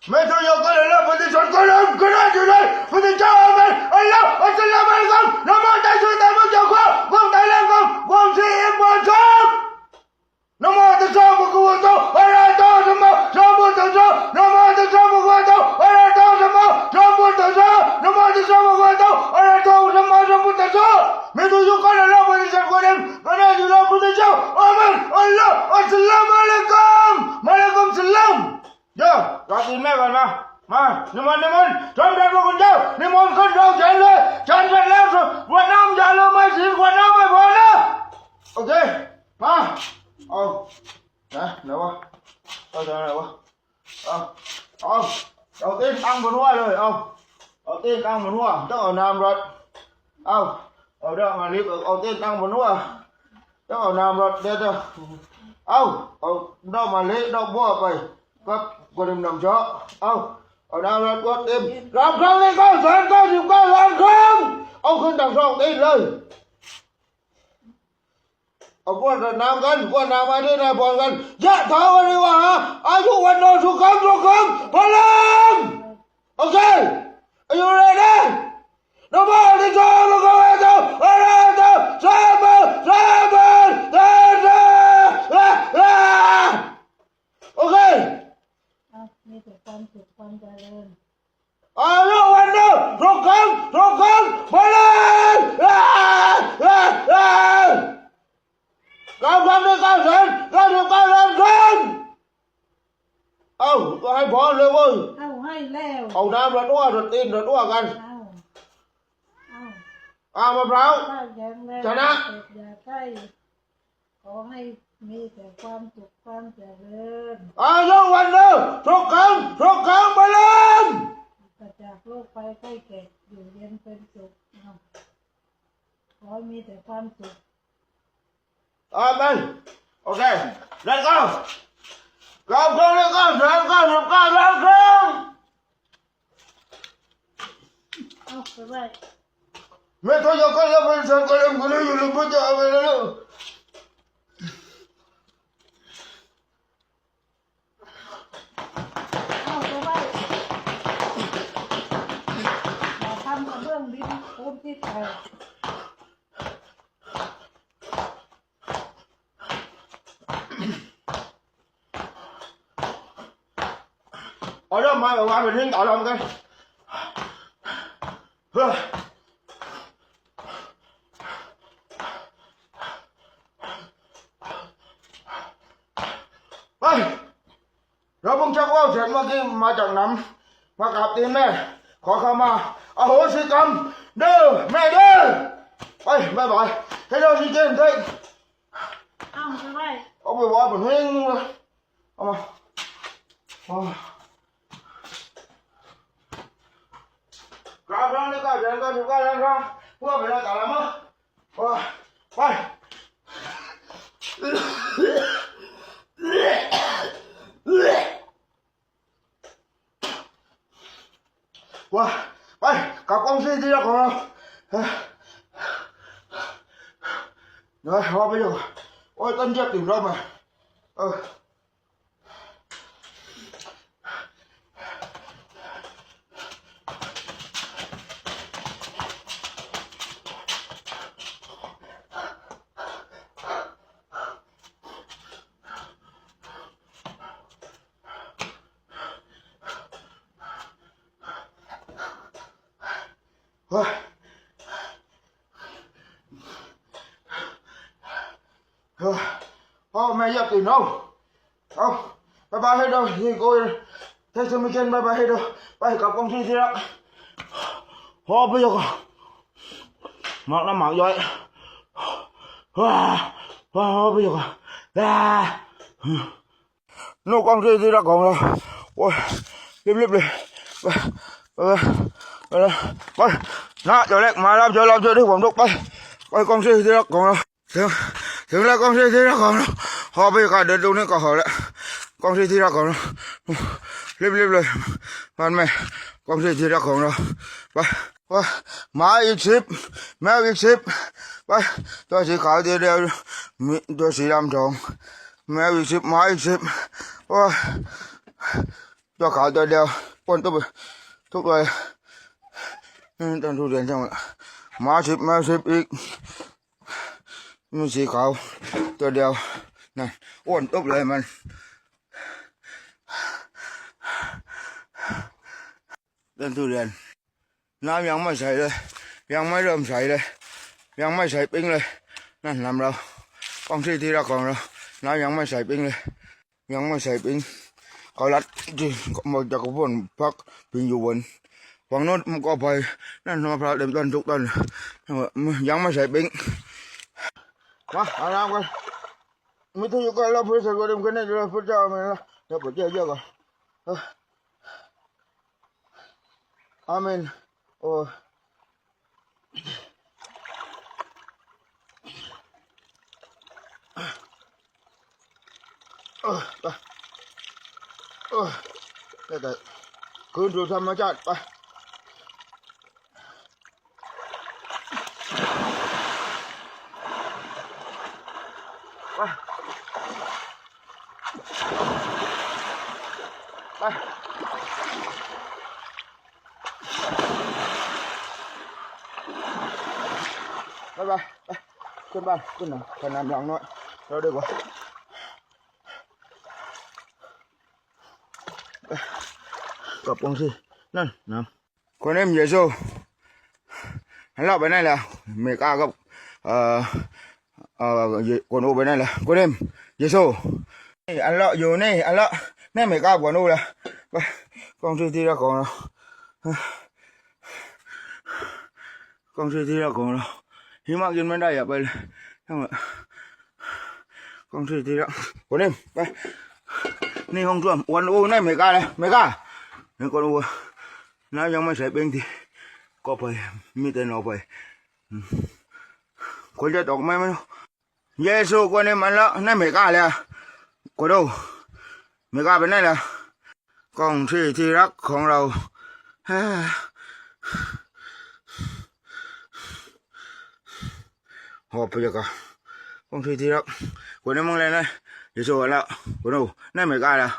Metoyo kala la position kolam kena julai position amen. Allah assalamualaikum. Nama tak sudah menjaga. Wong Thailand kong wong si ibu jok. Nama tak sama kuat tu. Allah tahu sama sama tak sama. Nama tak sama kuat tu. Allah tahu sama sama tak sama. Nama tak sama kuat tu. Allah tahu sama sama tak sama. Metoyo kala la position kolam kena julai position amen. Allah assalamualaikum. Waalaikumsalam. ເດີ ກາບຕີນແມ່ກ່ອນມາ ມາ ນິມົນ ນິມົນ ຊົມທ່ານພະຄຸນເຈົ້າ ນິມົນຂຶ້ນເອົາແຂນເລີຍ ແຂນເສັດແລ້ວ ກວດນ້ຳ ຢ່າລືມໄມ້ສີນ ກວດນ້ຳໃຫ້ພໍ່ເດີ ໂອເຄ ມາ ເອົາ ນະ ໄດ້ວະ ເອົາ ໄດ້ວະ ເອົາ ເອົາ ເອົາຕີນຕັ້ງບົນຫົວເລີຍ ເອົາ ເອົາຕີນຕັ້ງບົນຫົວ ຕ້ອງເອົານ້ຳລາດ ເອົາ ເອົາດອກມະລິ ເອົາຕີນຕັ້ງບົນຫົວ ເຈົ້າເອົານ້ຳລາດເດີ ເອົາ ເອົາດອກມະລິ ດອກບົວໄປ ກັບກະດິມນ້ຳຈອກ ເອົາ ເອົານ້ຳລາດກວດຕີນ ລຳຄຶງນີ້ເກົ້າແສນເກົ້າສິບເກົ້າລຳຄຶງ ເອົາຂຶ້ນທັງສອງຕີນເລີຍ ເອົາກວດນ້ຳກັນ ກວດນ້ຳອະທິດໃຫ້ພອນກັນ ຍະຖາວາລິວະຫາ ອາຍຸວັນໂນ ສຸຂັງ ພະລັງ ໂອເຄ Are you ready? ນະໂມ ຕັດສະ ພະຄະວະໂຕ ອະລະຫະໂຕ ສຳມາສຳພຸດທັດສະ ໂອເຄ ເອົ້າ ມີແຕ່ຄວາມສຸກຄວາມຈະເລີນ ອາຍຸວັນໂນ ສຸຂັງ ສຸຂັງ ພະລັງ ການຟັງໃນການເຊີນ ການເຊີນ ການເຊີນ ເອົ້າ ກໍໃຫ້ພອນເລີຍເວີຍ ເອົາໃຫ້ແລ້ວ ເອົານ້ຳລາດຫົວ ລາດຕີນ ລາດຫົວກັນ ເອົາ ເອົາ ອ້າວ ມະພ້າວ ຊະນະ ເຈັບຢ່າໄຂ້ ຂໍໃຫ້ມີແຕ່ຄວາມສຸກຄວາມຈະເລີນ ອາຍຸວັນໂນ ສຸຂັງ ສຸຂັງ ພະລັງ ປາສຈາກໂລກໄພໄຂ້ເຈັບ ຢູ່ເຢັນເປັນສຸກ ເອົາ ຂໍໃຫ້ມີແຕ່ຄວາມສຸກ ອາເມນ ໂອເຄ ເລັດໂກ ເກົ້າເກົ້າເກົ້າ ເກົ້າເກົ້າເກົ້າ ເກົ້າເກົ້າ ເອົາໄປໄວ້ Metoyo kala position kolam kena julai position amen. ເອົາໄປໄວ້ ຢ່າທຳກະເບື້ອງດິນປູນຕິດໄປ ເອົາດອກໄມ້ມາວາງເປັນຫີນເອົາດອກໄມ້ກັນ ໄປ ລະເບິ່ງຈັກເວົ້າແທ້ ເມື່ອກີ້ມາຈາກນຳ ມາກາບຕີນແມ່ ຂໍເຂົ້າມາ ອະໂຫສິກຳເດີແມ່ເດີ ໄປ ບາຍບາຍ ເຮັດເອົາຊິເກນເທັກ ເອົາໄປໄວ້ ເອົາໄປໄວ້ ບໍ່ແຮງເລີຍ ເອົາມາ ໂອ້ຍ ກາບທາງນີ້ກາບແດນກາບຢູ່ກາບແດນທາງ ພວກໄປແລ້ວຕາລະມາ ໂອ້ຍ ໄປ ວ່າ ໄປ ກັບກອງເຊຍທີ່ຮັກຂອງເຮົາ ເດີ ເຮົາໄປຢູ່ ໂອ້ຍ ຕົ້ນຢຽບຕີນເຮົາມາ ເອີ. ເຮີ້ຍ ເຮີ້ຍ ພໍ່ແມ່ຢາກກິນເອົາ ເອົາ ບາຍບາຍເດີ ເຮັດໂກຍ ເທສເມເກັນ ບາຍບາຍເດີ ໄປກັບກອງທີ່ທີ່ຮັກ ຮອບໄປຢູ່ກ່ອນ ໝາກນ້ຳໝາກຍ້ອຍ ຮອບໄປຢູ່ກ່ອນ ໂນ ກອງເຊຍທີ່ຮັກຂອງເຮົາ ໂອ້ຍ ຣີບໆເລີຍ ໄປ ໄປ ໄປ ໄປ ນະ ເຈົ້າແລັກ ມາລຳເຊີນ ລຳເຊີນ ດ້ວຍຄວາມທຸກ ໄປ ໄປ ກອງເຊຍທີ່ຮັກຂອງເຮົາ ເຖິງ ເຖິງແລ້ວ ກອງເຊຍທີ່ຮັກຂອງເຮົາ ຮອບບັນຍາກາດເດີນລົງນີ້ກໍຮອດແລ້ວ ກອງເຊຍທີ່ຮັກຂອງເຮົາ ຣີບໆເລີຍ ບ້ານແມ່ ກອງເຊຍທີ່ຮັກຂອງເຮົາ ໄປ ໂອ້ຍ ມາອີກສິບ ແມວອີກສິບ ໄປ ຕົວສີຂາວຕົວດຽວ ມີຕົວສີດຳສອງ ແມວອີກສິບ ໝາອີກສິບ ໂອ້ຍ ຕົວຂາວຕົວດຽວ ອ້ວນຕຸບ ທຸກເລີຍ. ອືມ ຕົ້ນທຸລຽນຈັ່ງ ມາສິບ ມາສິບອີກ ມີສີຂາວຕົວດຽວ ນັ້ນ ອ້ວນຕຸບເລີຍມັນ. ຕົ້ນທຸລຽນ ນ້ຳຍັງບໍ່ໃສເລີຍ ຍັງບໍ່ເລີ່ມໃສເລີຍ ຍັງບໍ່ໃສປິງເລີຍ. ນັ້ນ ນ້ຳລາວ ກອງເຊຍທີ່ຮັກຂອງລາວ ນ້ຳຍັງບໍ່ໃສປິງເລີຍ ຍັງບໍ່ໃສປິງ. ເຂົາລັດທີ່ ບໍ່ຈັກກະພົນພັກພິງຢູ່ບົນ ຝັ່ງໂນ້ນກໍໄປ. ນັ້ນ ມະພ້າວເຕັມຕົ້ນທຸກຕົ້ນ ຍັງບໍ່ໃສປິງ. ມາ ອາບນ້ຳກ່ອນ. ມີແຕ່ຢູ່ໃກ້ລາວ ເພື່ອໃສ່ກວດເຕັມຂຶ້ນໃນລາວ ພະເຈົ້າແມ່ນລາວ ດຽວປະເຈົ້າເຈົ້າກ່ອນ. ເອີ ອາເມນ. ໂອ້ ເອີ ໄປ ເອີ ແລ້ວກໍຄືນສູ່ທຳມະຊາດ ໄປ. ໄປ ໄປ ໄປ ໄປ ຂຶ້ນບ້ານ ຂຶ້ນນຳ ໄປນຳຫຼັງນ້ອຍ ເຮົາດີກວ່າ ກັບກອງທີ່ ນັ້ນນຳ. ຄົນເອັມ ເຢຊູ ອັນເລາະໄປໄໜລະ? ເມກາກັບ ເອີ ເອີ ໂກນໂອໄປໄໜລະ? ໂກເນມ ເຢຊູ ອັນເລາະຢູ່ນີ້ ອັນເລາະໃນເມກາກັບໂກນໂອລະ. ໄປ ກອງເຊຍທີ່ຮັກຂອງລາວ ກອງເຊຍທີ່ຮັກຂອງລາວ ຫິມະກິນມັນໄດ້ ອາໄປເລີຍ ກອງເຊຍທີ່ຮັກ ໂກເນມ ໄປ. ນີ້ຫ້ອງສ້ວມ ໂກນໂອໃນເມກາລະ ເມກາ ໃນໂກນໂອ ນ້ຳຍັງບໍ່ໃສເປັງທີ່ ກໍໄປ ມີແຕ່ໜໍໄປ ອືມ ຄົນຈະຕອກໄມ້ມັນ ເຢຊູ ກວນນີ້ມັນລະ ໃນເມກາແລ້ວ ກວນໂອ ເມກາໄປໄໜລະ? ກອງເຊຍທີ່ຮັກຂອງລາວ ຮອບພະຍາການ ກອງເຊຍທີ່ຮັກ ກວນນີ້ມັນແລ້ວນະ ເຢຊູ ອັນລະ ກວນໂອ ໃນເມກາແລ້ວ.